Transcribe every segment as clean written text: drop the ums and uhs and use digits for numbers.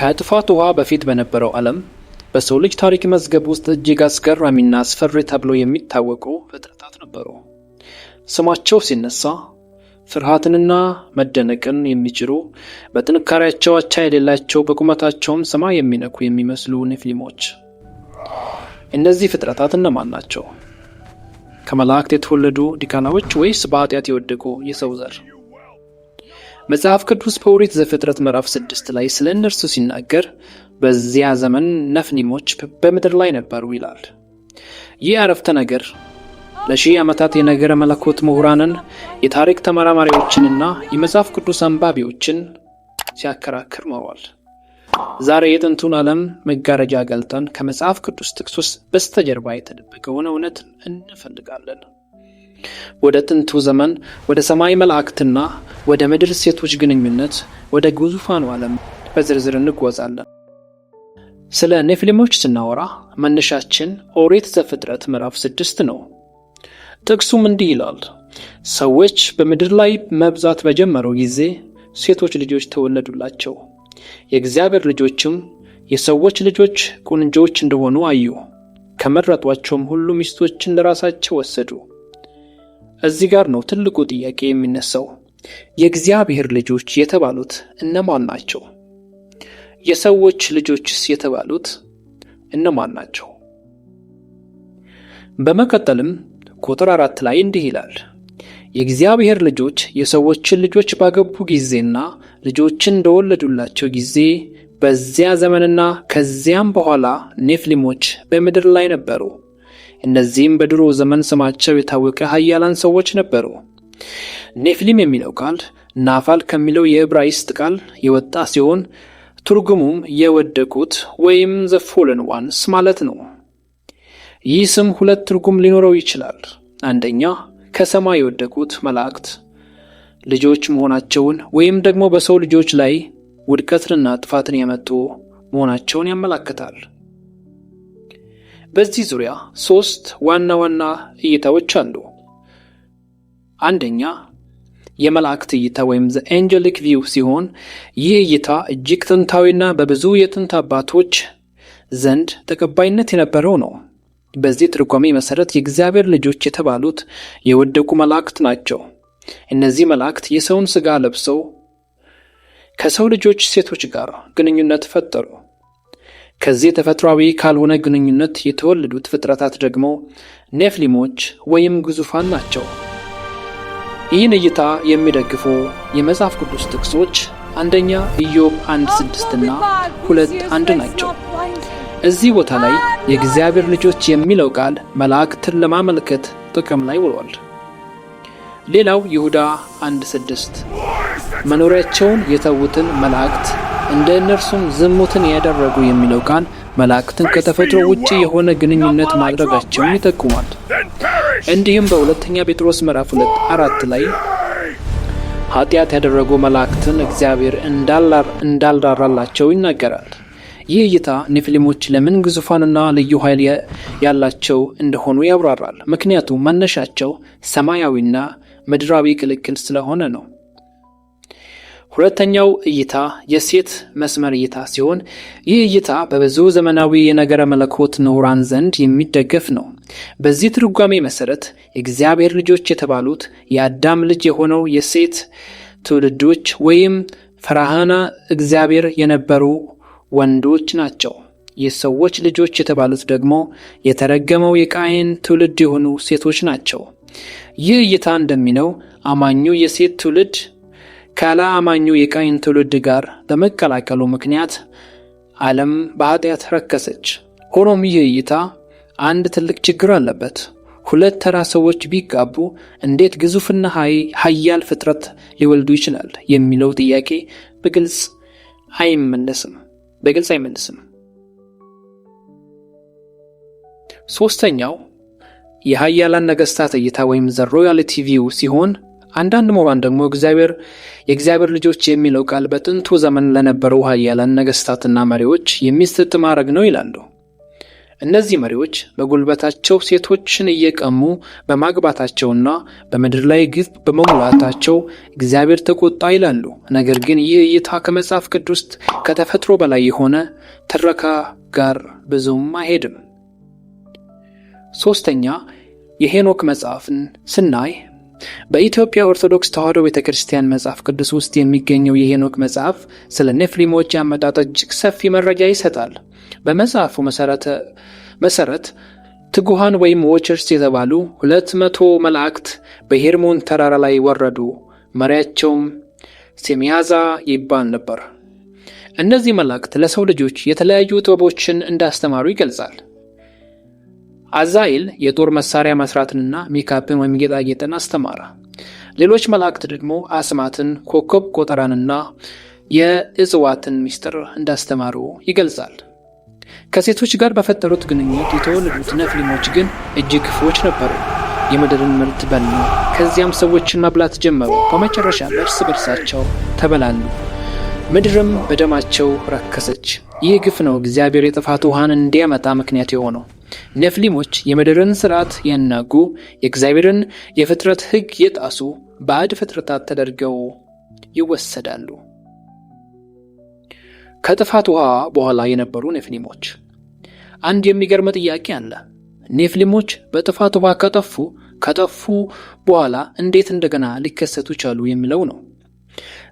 ከጥፋት ውሃ በፊት በነበረው ዓለም በሰው ልጅ ታሪክ መዝገብ ውስጥ እጅግ አስገራሚና አስፈሪ ተብሎ የሚታወቁ ፍጥረታት ነበሩ። ስማቸው ሲነሳ ፍርሃትንና መደነቅን የሚጭሩ፣ በጥንካሬያቸው አቻ የሌላቸው፣ በቁመታቸውም ሰማይ የሚነኩ የሚመስሉ ኔፍሊሞች። እነዚህ ፍጥረታት እነማን ናቸው? ከመላእክት የተወለዱ ዲቃላዎች ወይስ በኃጢአት የወደቁ የሰው ዘር? መጽሐፍ ቅዱስ በኦሪት ዘፍጥረት ምዕራፍ 6 ላይ ስለ እነርሱ ሲናገር በዚያ ዘመን ነፍኒሞች በምድር ላይ ነበሩ ይላል። ይህ አረፍተ ነገር ለሺህ ዓመታት የነገረ መለኮት ምሁራንን፣ የታሪክ ተመራማሪዎችንና የመጽሐፍ ቅዱስ አንባቢዎችን ሲያከራክር ኖሯል። ዛሬ የጥንቱን ዓለም መጋረጃ ገልጠን ከመጽሐፍ ቅዱስ ጥቅሶች በስተጀርባ የተደበቀውን እውነት እንፈልጋለን። ወደ ጥንቱ ዘመን፣ ወደ ሰማይ መላእክትና ወደ ምድር ሴቶች ግንኙነት፣ ወደ ግዙፋኑ ዓለም በዝርዝር እንጓዛለን። ስለ ኔፍሊሞች ስናወራ መነሻችን ኦሪት ዘፍጥረት ምዕራፍ 6 ነው። ጥቅሱም እንዲህ ይላል፣ ሰዎች በምድር ላይ መብዛት በጀመሩ ጊዜ ሴቶች ልጆች ተወለዱላቸው። የእግዚአብሔር ልጆችም የሰዎች ልጆች ቆንጆዎች እንደሆኑ አዩ። ከመረጧቸውም ሁሉ ሚስቶችን ለራሳቸው ወሰዱ። እዚህ ጋር ነው ትልቁ ጥያቄ የሚነሳው። የእግዚአብሔር ልጆች የተባሉት እነማን ናቸው? የሰዎች ልጆችስ የተባሉት እነማን ናቸው? በመቀጠልም ቁጥር 4 ላይ እንዲህ ይላል፣ የእግዚአብሔር ልጆች የሰዎችን ልጆች ባገቡ ጊዜና ልጆችን እንደወለዱላቸው ጊዜ በዚያ ዘመንና ከዚያም በኋላ ኔፍሊሞች በምድር ላይ ነበሩ። እነዚህም በድሮ ዘመን ስማቸው የታወቀ ኃያላን ሰዎች ነበሩ። ኔፍሊም የሚለው ቃል ናፋል ከሚለው የዕብራይስጥ ቃል የወጣ ሲሆን ትርጉሙም የወደቁት ወይም the fallen ones ማለት ነው። ይህ ስም ሁለት ትርጉም ሊኖረው ይችላል። አንደኛ፣ ከሰማይ የወደቁት መላእክት ልጆች መሆናቸውን ወይም ደግሞ በሰው ልጆች ላይ ውድቀትንና ጥፋትን ያመጡ መሆናቸውን ያመላክታል። በዚህ ዙሪያ ሶስት ዋና ዋና እይታዎች አሉ። አንደኛ፣ የመላእክት እይታ ወይም the angelic view ሲሆን ይህ እይታ እጅግ ጥንታዊና በብዙ የጥንት አባቶች ዘንድ ተቀባይነት የነበረው ነው። በዚህ ትርጓሜ መሰረት የእግዚአብሔር ልጆች የተባሉት የወደቁ መላእክት ናቸው። እነዚህ መላእክት የሰውን ሥጋ ለብሰው ከሰው ልጆች ሴቶች ጋር ግንኙነት ፈጠሩ። ከዚህ ተፈጥሯዊ ካልሆነ ግንኙነት የተወለዱት ፍጥረታት ደግሞ ኔፍሊሞች ወይም ግዙፋን ናቸው። ይህን እይታ የሚደግፉ የመጽሐፍ ቅዱስ ጥቅሶች አንደኛ ኢዮብ 1:6 እና 2:1 ናቸው። እዚህ ቦታ ላይ የእግዚአብሔር ልጆች የሚለው ቃል መላእክትን ለማመልከት ጥቅም ላይ ውሏል። ሌላው ይሁዳ 1:6 መኖሪያቸውን የተዉትን መላእክት እንደ እነርሱም ዝሙትን ያደረጉ የሚለው ቃል መላእክትን ከተፈጥሮ ውጭ የሆነ ግንኙነት ማድረጋቸውን ይጠቁማል። እንዲሁም በሁለተኛ ጴጥሮስ ምዕራፍ 2:4 ላይ ኃጢአት ያደረጉ መላእክትን እግዚአብሔር እንዳልራራላቸው ይናገራል። ይህ እይታ ኔፍሊሞች ለምን ግዙፋንና ልዩ ኃይል ያላቸው እንደሆኑ ያብራራል። ምክንያቱም መነሻቸው ሰማያዊና ምድራዊ ቅልቅል ስለሆነ ነው። ሁለተኛው እይታ የሴት መስመር እይታ ሲሆን ይህ እይታ በብዙ ዘመናዊ የነገረ መለኮት ምሁራን ዘንድ የሚደገፍ ነው። በዚህ ትርጓሜ መሰረት የእግዚአብሔር ልጆች የተባሉት የአዳም ልጅ የሆነው የሴት ትውልዶች ወይም ፈሪሃ እግዚአብሔር የነበሩ ወንዶች ናቸው። የሰዎች ልጆች የተባሉት ደግሞ የተረገመው የቃየን ትውልድ የሆኑ ሴቶች ናቸው። ይህ እይታ እንደሚለው አማኙ የሴት ትውልድ ካለአማኙ የቃየን ትውልድ ጋር በመቀላቀሉ ምክንያት ዓለም በኃጢአት ረከሰች። ሆኖም ይህ እይታ አንድ ትልቅ ችግር አለበት። ሁለት ተራ ሰዎች ቢጋቡ እንዴት ግዙፍና ኃያል ፍጥረት ሊወልዱ ይችላል የሚለው ጥያቄ በግልጽ አይመልስም። ሶስተኛው የኃያላን ነገስታት እይታ ወይም the royalty view ሲሆን አንዳንድ ምሁራን ደግሞ የእግዚአብሔር ልጆች የሚለው ቃል በጥንቱ ዘመን ለነበሩ ኃያላን ነገስታትና መሪዎች የሚሰጥ ማዕረግ ነው ይላሉ። እነዚህ መሪዎች በጉልበታቸው ሴቶችን እየቀሙ በማግባታቸውና በምድር ላይ ግፍ በመሙላታቸው እግዚአብሔር ተቆጣ ይላሉ። ነገር ግን ይህ እይታ ከመጽሐፍ ቅዱስ ከተፈጥሮ በላይ የሆነ ትረካ ጋር ብዙም አይሄድም። ሶስተኛ፣ የሄኖክ መጽሐፍን ስናይ በኢትዮጵያ ኦርቶዶክስ ተዋሕዶ ቤተ ክርስቲያን መጽሐፍ ቅዱስ ውስጥ የሚገኘው የሄኖክ መጽሐፍ ስለ ኔፍሊሞች አመጣጥ እጅግ ሰፊ መረጃ ይሰጣል። በመጽሐፉ መሰረት ትጉሃን ወይም Watchers የተባሉ 200 መላእክት በሄርሞን ተራራ ላይ ወረዱ። መሪያቸውም ሴሚያዛ ይባል ነበር። እነዚህ መላእክት ለሰው ልጆች የተለያዩ ጥበቦችን እንዳስተማሩ ይገልጻል። አዛኤል የጦር መሳሪያ መስራትንና ሜካፕን ወይም ጌጣጌጥን አስተማረ። ሌሎች መላእክት ደግሞ አስማትን፣ ኮከብ ቆጠራንና የእጽዋትን ምስጢር እንዳስተማሩ ይገልጻል። ከሴቶች ጋር በፈጠሩት ግንኙነት የተወለዱት ነፍሊሞች ግን እጅግ ክፉዎች ነበሩ። የምድርን ምርት በሉ፣ ከዚያም ሰዎችን መብላት ጀመሩ። በመጨረሻ እርስ በርሳቸው ተበላሉ፣ ምድርም በደማቸው ረከሰች። ይህ ግፍ ነው እግዚአብሔር የጥፋት ውሃን እንዲያመጣ ምክንያት የሆነው። ነፍሊሞች የምድርን ስርዓት ያናጉ፣ የእግዚአብሔርን የፍጥረት ሕግ የጣሱ ባዕድ ፍጥረታት ተደርገው ይወሰዳሉ። ከጥፋት ውሃ በኋላ የነበሩ ኔፍሊሞች። አንድ የሚገርም ጥያቄ አለ። ኔፍሊሞች በጥፋት ውሃ ከጠፉ በኋላ እንዴት እንደገና ሊከሰቱ ቻሉ የሚለው ነው።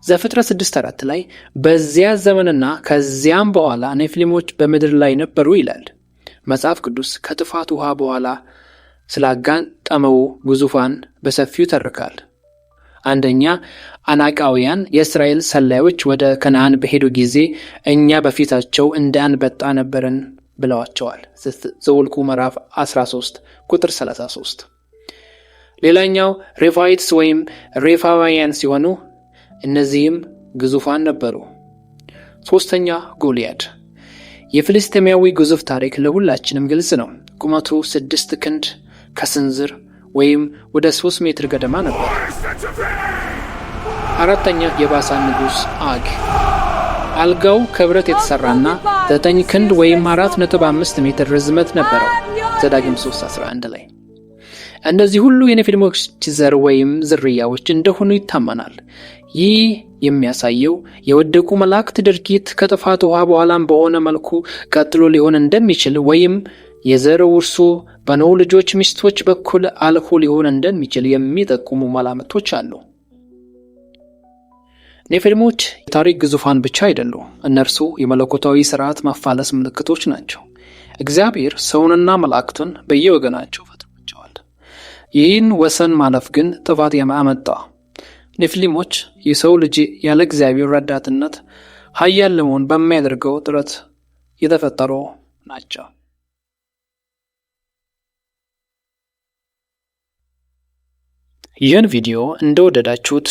ዘፍጥረት 6:4 ላይ በዚያ ዘመንና ከዚያም በኋላ ኔፍሊሞች በምድር ላይ ነበሩ ይላል። መጽሐፍ ቅዱስ ከጥፋት ውሃ በኋላ ስላጋጠመው ግዙፋን በሰፊው ይተርካል። አንደኛ፣ አናቃውያን የእስራኤል ሰላዮች ወደ ከነዓን በሄዱ ጊዜ እኛ በፊታቸው እንደ አንበጣ ነበርን ብለዋቸዋል። ዘኍልቍ ምዕራፍ 13 ቁጥር 33። ሌላኛው Rephaites ወይም ሬፋውያን ሲሆኑ እነዚህም ግዙፋን ነበሩ። ሶስተኛ፣ ጎልያድ። የፍልስጤማዊ ግዙፍ ታሪክ ለሁላችንም ግልጽ ነው። ቁመቱ 6 ክንድ ከስንዝር ወይም ወደ 3 ሜትር ገደማ ነበር። አራተኛ፣ የባሳን ንጉሥ አግ። አልጋው ከብረት የተሠራና 9 ክንድ ወይም 4.5 ሜትር ርዝመት ነበረው። ዘዳግም 3:11 ላይ። እነዚህ ሁሉ የኔፊሊሞች ዘር ወይም ዝርያዎች እንደሆኑ ይታመናል። ይህ የሚያሳየው የወደቁ መላእክት ድርጊት ከጥፋት ውሃ በኋላም በሆነ መልኩ ቀጥሎ ሊሆን እንደሚችል ወይም የዘር ውርሱ በኖህ ልጆች ሚስቶች በኩል አልፎ ሊሆን እንደሚችል የሚጠቁሙ መላምቶች አሉ። ኔፊሊሞች የታሪክ ግዙፋን ብቻ አይደሉም። እነርሱ የመለኮታዊ ሥርዓት መፋለስ ምልክቶች ናቸው። እግዚአብሔር ሰውንና መላእክቱን በየወገናቸው ፈጥሯቸዋል። ይህን ወሰን ማለፍ ግን ጥፋት ያመጣ። ኔፊሊሞች የሰው ልጅ ያለ እግዚአብሔር ረዳትነት ኃያል ለመሆን በሚያደርገው ጥረት የተፈጠሩ ናቸው። ይህን ቪዲዮ እንደወደዳችሁት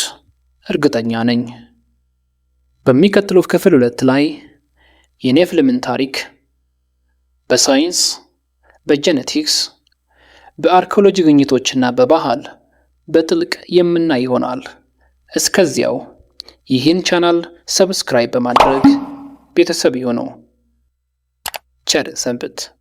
እርግጠኛ ነኝ። በሚቀጥለው ክፍል ሁለት ላይ የኔፍሊምን ታሪክ በሳይንስ፣ በ genetics፣ በአርኪኦሎጂ ግኝቶችና በባህል በጥልቅ የምናይ ይሆናል። እስከዚያው ይህን channel subscribe በማድረግ ቤተሰብ ይሁኑ። ቸር ሰንብቱ።